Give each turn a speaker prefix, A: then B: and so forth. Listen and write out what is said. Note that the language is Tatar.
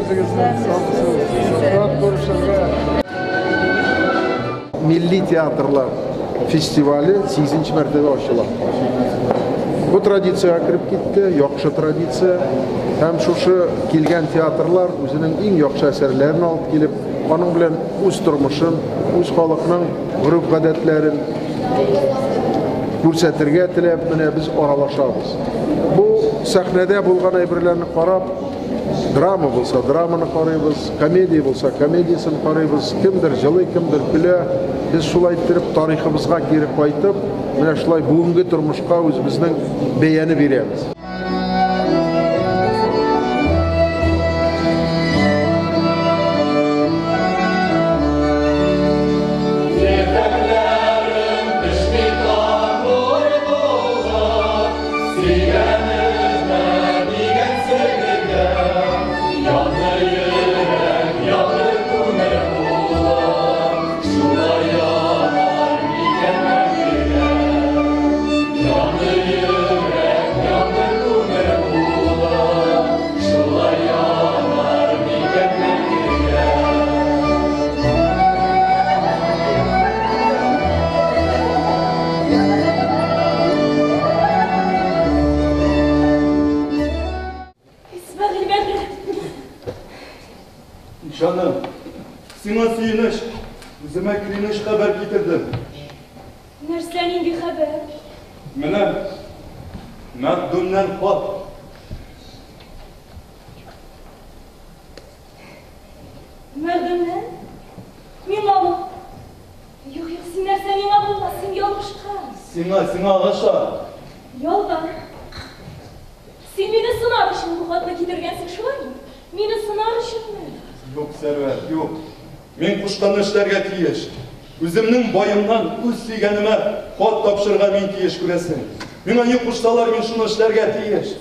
A: Үзегезнең саумысыз. Рад күрешергә.
B: Милли театрлар фестивале 8 мәртәбә ачыла. Бу традициягә кереп китте, яхшы традиция. Һәм шушы килгән театрлар үзенең иң яхшы әсәрләрен алып килеп, аның белән үз тормышын, үз халыкның гореф-гадәтләрен күрсәтергә теләп, менә без аралашабыз. Бу сәхнәдә булган әйберләрне карап, драма булса, драманы карыйбыз, комедия булса, комедиясен карыйбыз. Кемдер җылый, кемдер көлә. Без шулай иттереп тарихыбызга кире кайтып, менә шулай бүгенге тормышка үзебезнең бәяне бирәбез.
C: Җаным, сиңа сөенеч, үземә көенеч хәбәр китердем.
D: Нәрсә, нинди хәбәр?
C: Менә, Мәхдүмнән хат.
D: Мәхдүмнән? Миңамы? Юк, юк, син нәрсә миңа булмас, син ялгышкан.
C: Сиңа, сиңа аша.
D: Ялган. Син мине сынар өчен бу хатны китергәнсең, шулаймы? Мине сынар өченме?
C: Юк, Сәрвәр, юк. Мин кушканны эшләргә тиеш. Үземнең баемнан үз сөйгәнемә хат тапшырырга мин тиеш, күрәсең. Миңа ни кушсалар, мин шуны эшләргә тиеш.